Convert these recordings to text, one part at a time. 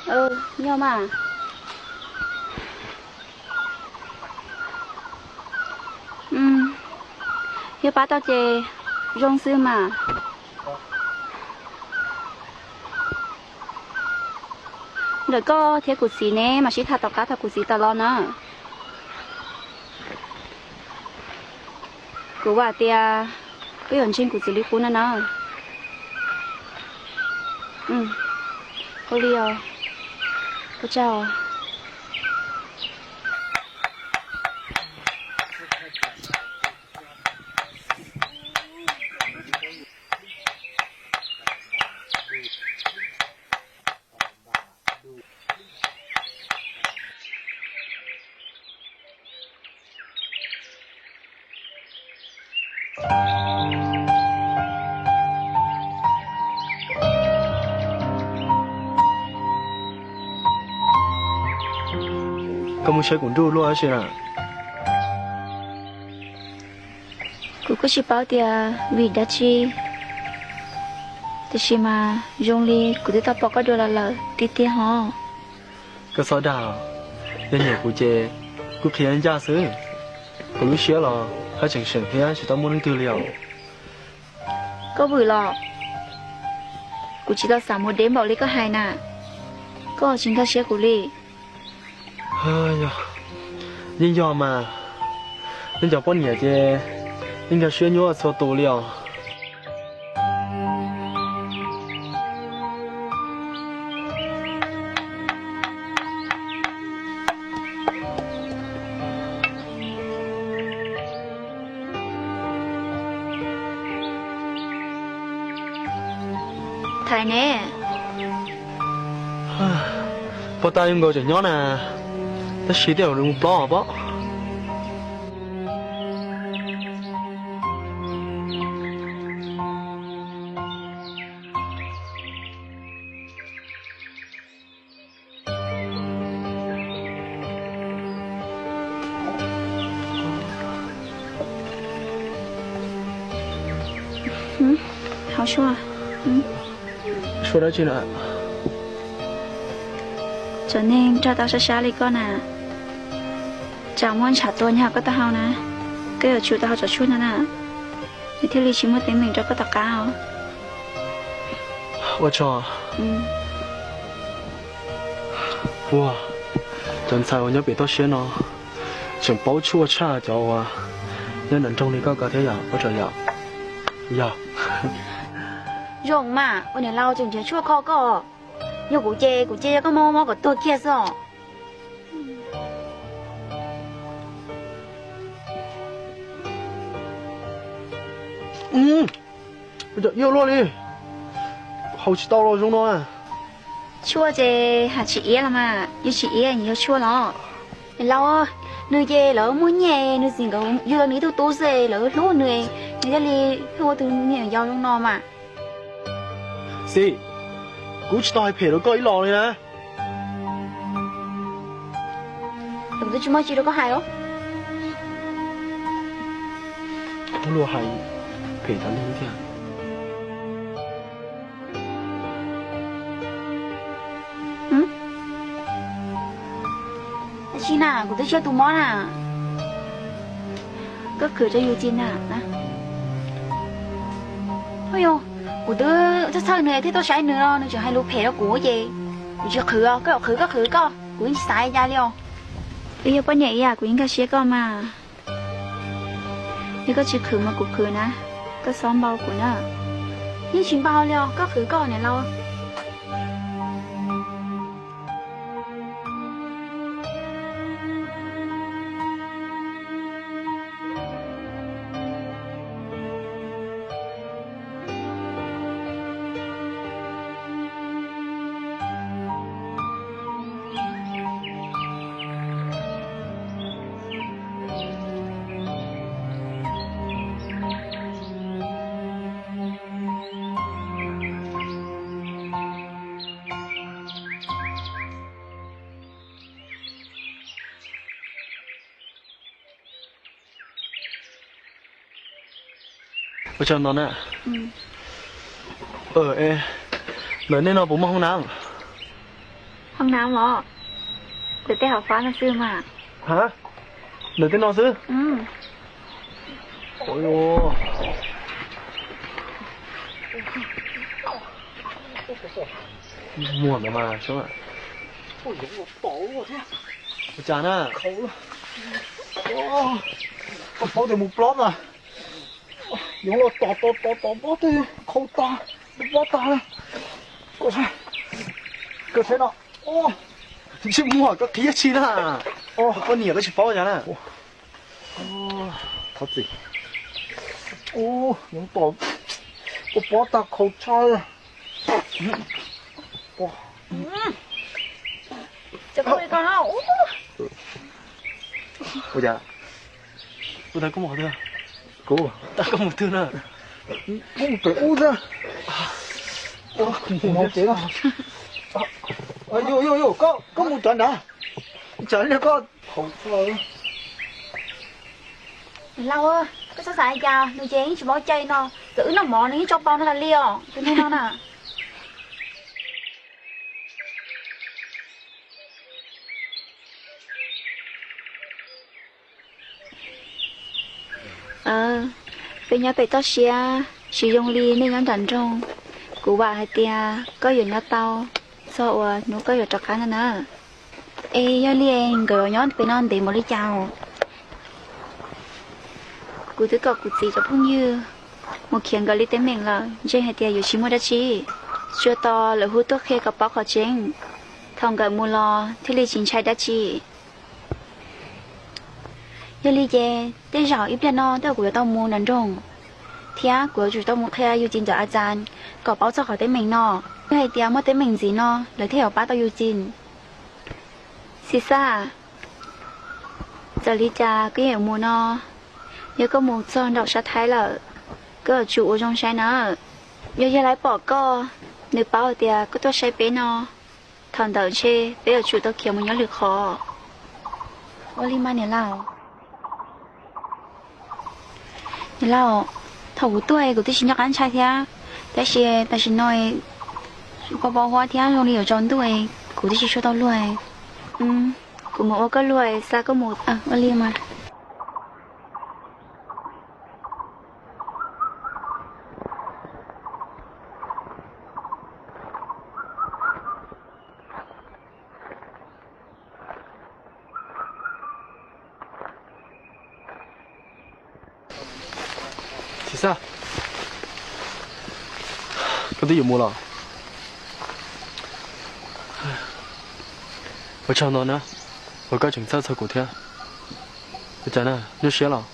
Nyob mas. Yog pab tau ces zoo xwb mas. Ntawm koj thiab kuv txiv ne mas sib tham tom qab thaum kuv txiv tawm los na. Kuv vam tias koj yuav ntseeg kuv txiv li qub na na. Ua li os. Ua tsaug. Koj mus saib kuv nruj luaj tab sis na. Kuv kuj tsis paub tias vim dab tsi, tiam sis mas zoo li kuv twb tau pom koj dua los lawm tiag tiag hos. Koj txhob dag, yog nyiam kuv ces kuv qhia ncaj xwb. Kuv lub siab los haj tseem seem thiab tsis tau muaj leej twg li os. Koj vwm los? Kuv tsis tau xav mus deb npaum li koj hais na. Koj tsis nkag siab kuv li. Yeej yog mas, nej cov poj niam ces yeej nkag siab nyuaj txhua tus li os. Thaiv ne, poj tab zoo nkaus tseem nyob na, tab sis tej zaum nws mus plob pob. Hau sua, sua dab tsi na? Cov neeg nrog tau sab sab li koj na, tsam muaj ntshav tua nyob koj taub hau na, koj yuav tsum tau hau cov tshuaj no na, nws thiaj li tsis muaj teeb meem rau koj tom qab os. Ua tsaug. Ua, cov ntxhais uas nyob pem toj siab no tseem paub tshuaj tshaj cov uas nyob nram nroog li koj ko thiab yom, ua tsaug yom. Yog. Zoo mas ua niam laus tseem nrhiav tshuaj kho koj. Yog kuv ces kuv cia koj mob mob kom tuag kiag xwb os. Ua cas iab luaj li, haus tsis tau los zoo no. Tshuaj ces hais tsis iab los mas, yog tsis iab nyias yog tshuaj los. Niam laus, nws ces lawv muaj nyiaj, nws txiv nkawd yug tau nws ib tug tub xwb, lawv hlub nws, nws thiaj li ua tus niam yau zoo no mas. Xis, kuv tsis tau hais phem rau koj ib los li na. Kuv twb tsis muaj tsi rau koj hais os. Muab luag hais phem tas li thiab. Tab sis na, kuv twb tsis yog tus mob na. Koj khwv rau yus cia na. Yog, kuv twb txhawj txhawj nws thiaj tuaj saib nws no, nws tseem hais lus phem rau kuv ces kuv tsis qhwv os, koj yuav qhwv koj qhwv koj, kuv yeej tsis xav li cas li os. Wb yog poj niam ib yam, kuv yeej nkag siab koj mas. Yog koj tsis qhwv mas kuv qhwv na, koj txhob npau kuv na. Yeej tsis npau li os, koj qhwv koj niam laus. Ua tsaug ntau na. Ntawm nej no puas muaj hoob nab? Hoob nav os, ntawm tej hauv fab no xwb mas. Ha, ntawm tej no xwb. Muag ntawd mas. Ua cas na? Koj paub tias mus plob mas. Yoov los tom tom tom tom plob twg khau tag, plob tag. Koj saib no, tsis muag koj qhia tsi na. Koj niam koj tsis paub cas na. Thov txim. Yoov tom, koj plob tag khau tshaj. Ua cas? Ua tas koj mus qhov twg? Kuv tas koj mus twg na? Kuv mus pem ub xwb. Yog yog yog, koj mus rov nrad. Tsam li koj thaum Lauj, koj txhob xav li cas, nws ces yeej tsis paub cai no, txawm wb noj mov nws yeej tso pau no tas li os, tus neeg no na. Peb nyob pem toj siab tsis zoo li nej nyob nram nroog. Kuv vam hais tias koj yuav nyob tau txog uas hnub koj yuav rov qab no na. Es yog li nkawd nyob pem no ntev npaum li cas os? Kuv twb kom kuv txiv cov phooj ywg mus khiav nkawd li teeb meem lawm, ntseeg hais tias yuav tsis muaj dab tsi. Tsuas tos lawv hu tuaj qhia kom paub qhov tseeb, thaum nkawd mus los thiaj li tsis ntshai dab tsi. Yog li ces tej zaum ib pliag no tej zaum kuv yuav tau mus nram nroog, thiab kuv yuav tsum tau mus qhia yus txiv ntxawm A Txas kom paub txog qhov teeb meem no. Yog hais tias muaj teeb meem ntxiv no lawv thiaj yuav pab tau yus txiv. Xis Xaj, txawm li cas koj yeej yuav mus no. Yog koj mus txog nraum sab Thaib lawm, koj yuav tsum ua zoo saib na. Yog yawg Laib pom koj, nws paub hais tias koj tuaj saib peb no, thaum ntawd ntshe peb yuav tsum tau khiav mus nyob lwm qhov. Ua li mas niam laus. Niam laus, thaum kuv tuaj kuv twb tsis nco qab ntshai thiab, tab sis tam sim no pos pos huab thiab zoo li yuav tsaus ntuj, kuv twb tsis tshua tau luag. Kuv mus ua koj luag, xa koj mus. Ua li mas. Xis Xaj, koj twb yuav mus los? Ua tsaug ntau na, uas koj tseem txhawj txog kuv thiab. Ua cas na, nyuaj siab los?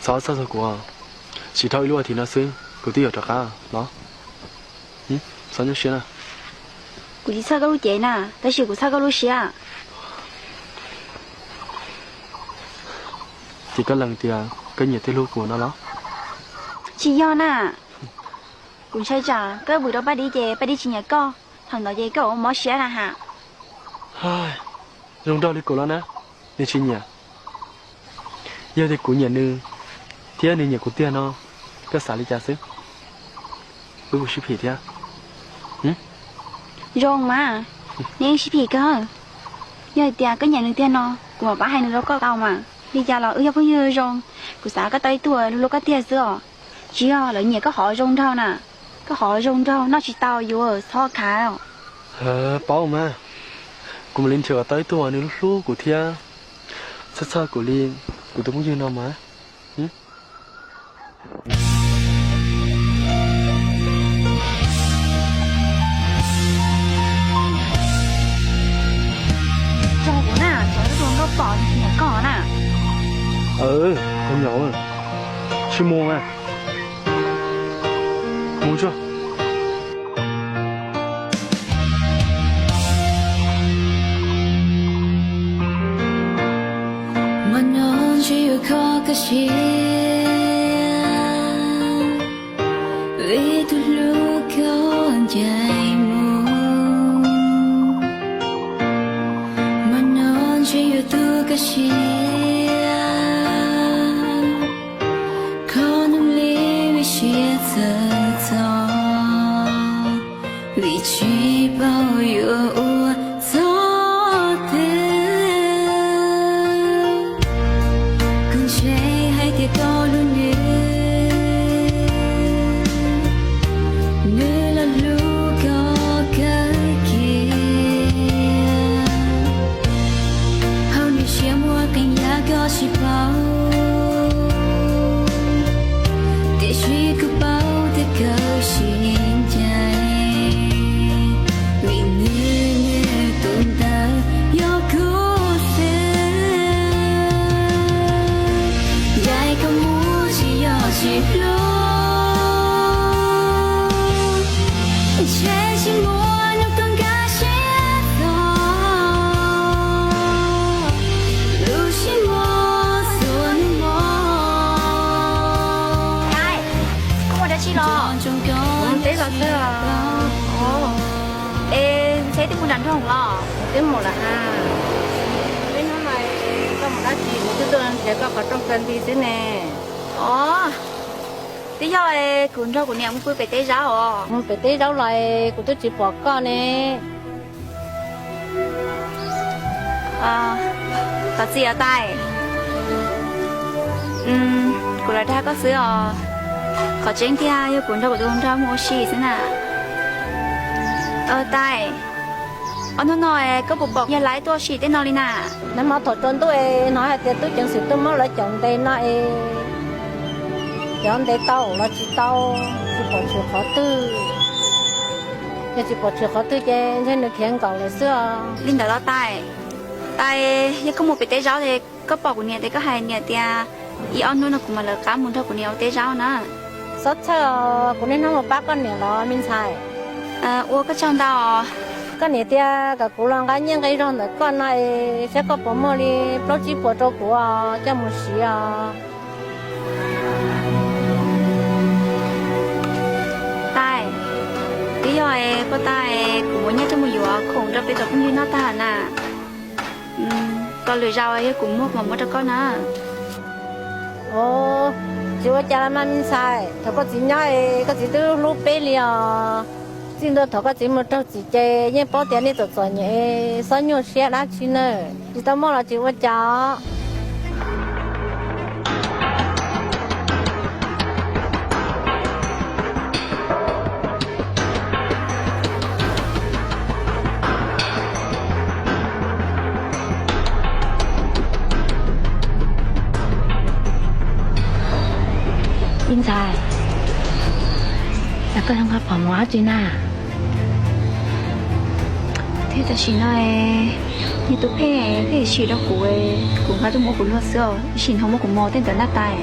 Txhob txhawj txog kuv, tsis dhau ib lub as thiv no xwb kuv twb yuav rov qab los. Txhob nyuaj siab na. Kuv tsis txhawj koj lub cev na, tab sis kuv txhawj koj lub siab. Ces koj lees tias koj nyiam thiab hlub kuv no los? Tsis yog na. Kuv ntshai tsam koj vwm rau Paj Dib ces Paj Dib tsis nyiam koj, thaum ntawd ces koj ua mob siab na has. Zoo nraug li kuv los na, nws tsis nyiam. Yog tias kuv nyiam nws thiab nws nyiam kuv tiag no, koj xav li cas xwb? Wb puas sib phim thiab? Zoo mas, neb sib phim kawg. Yog hais tias koj nyiam nws tiag no, kuv mam pab hais nws rau koj tau mas. Li cas los wb yog phooj ywg zoo, kuv xav koj tau ib tug hlub hlub koj tiag xwb os. Tsis yog lawv nyiam koj hov zoo nraug na, koj hov zoo nraug noj tsis tau yuav txhob khav. Paub mas, kuv mam li nrhiav kom tau ib tug uas nws hlub kuv thiab txhawj txhawj kuv li kuv tus phooj ywg no mas. Tso kuv na, tsov tus nkauj pom nyiam koj na. Koj nyaum, tsis mus mas. Mus tsuag. Mas no ntshe yuav kho koj siab, vim tus hlub koj ncaim mus. Mas no ntshe yuav tu koj siab, kho noog li vim siab txawv txog. Vim tsis paub yuav ua txog twg, kuv ntshai hais tias tau lub ntiaj, nws los hlub koj kawg kiag. Hauv nws siab muaj qee yam koj tsis paub, tiam sis kuv paub tias koj sib ncaim, vim nws, nws tus ntawd yog kuv xwb. Ncaim koj mus tsis yog tsis hlub, ntshe tsis muaj hnub koj nkag siab txog, lub siab muaj xuab hnub mog. Koj mus dab tsi los? Mus teb los xwb. Es ntxheb twb mus nram nroog los? Twb mus lawm ha. Peb hnub no koj mus dab tsi kuv twb tuaj nrhiav koj qhov rooj kawg nti xwb ne. Os, twb yog kuv nrog kuv niam mus pw pem teb zaub os. Mus pem teb zaub los kuv twb tsis pom koj ne. Thov txim os Tais, kuv lam dag koj xwb os. Qhov tseeb tiag yog kuv nrog kuv tus hluas nraug mus ua si xwb na. Tais, ob hnub no koj puas pom yawg Laib tuaj ua si tej no li na? Nag hmo thaum tsaus ntuj es hnov hais tias tub ceev xwm tuaj muab lawv cov ntes no es cov ntes tau los tsis tau, tsis pom tshwm qhov twg. Yog tsis pom tshwm qhov twg ces ntshe nws khiav nkaum lawm xwb os. Li ntawd los Tais, Tais, yog koj mus pem teb zaub es koj pom kuv niam ces koj hais niam tias ib ob hnub no kuv mam lawv qab mus nrog kuv niam ua teb zaub na. Txhob txhawj os, kuv niaj hnub mus pab koj niam los me ntxhais. Ua koj tsaug ntau. Koj niam tias kom kuv los nqa nyiaj nqi zog ntawm koj no es saib koj puas muaj li plaub tsib puas rau kuv os, coj mus siv os. Tais, twb yog es koj, Tais, kuv muab nyiaj coj mus yuav khoom rau peb cov phooj ywg noj tag na. Tos lwm zaus yog kuv muaj kuv mam muab rau koj na. Tsis ua cas los mas me ntxhais, thaum koj txiv nyob es koj txiv twb hlub peb li os. Txij ntua thaum koj txiv mus raug txim ces yeej paub tias nej txom txom nyem, txhob nyuaj siab dab tsi nawb. Tsis tau muaj los tsis ua cas. Me ntxhais, koj yuav nqa phom mus dab tsi na? Thiab tam sim no nws tus pheej pheej sim rau kuv, kuv nqa tuaj mus ua kuv luag xwb os, ib sim no muab kuv mos tej ntawd na Tais.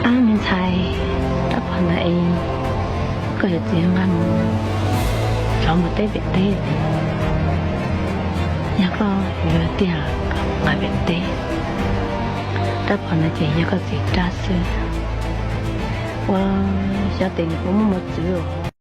Ab me ntxhais, rab phom ntawd es koj yuav txiv nqa mus rov mus teb pem teb. Yog koj yuav tiag koj nqa pem teb. Rab phom ntawd ces yog koj txiv rab xwb. Ua xyov tes nws puas muaj mos txwv os.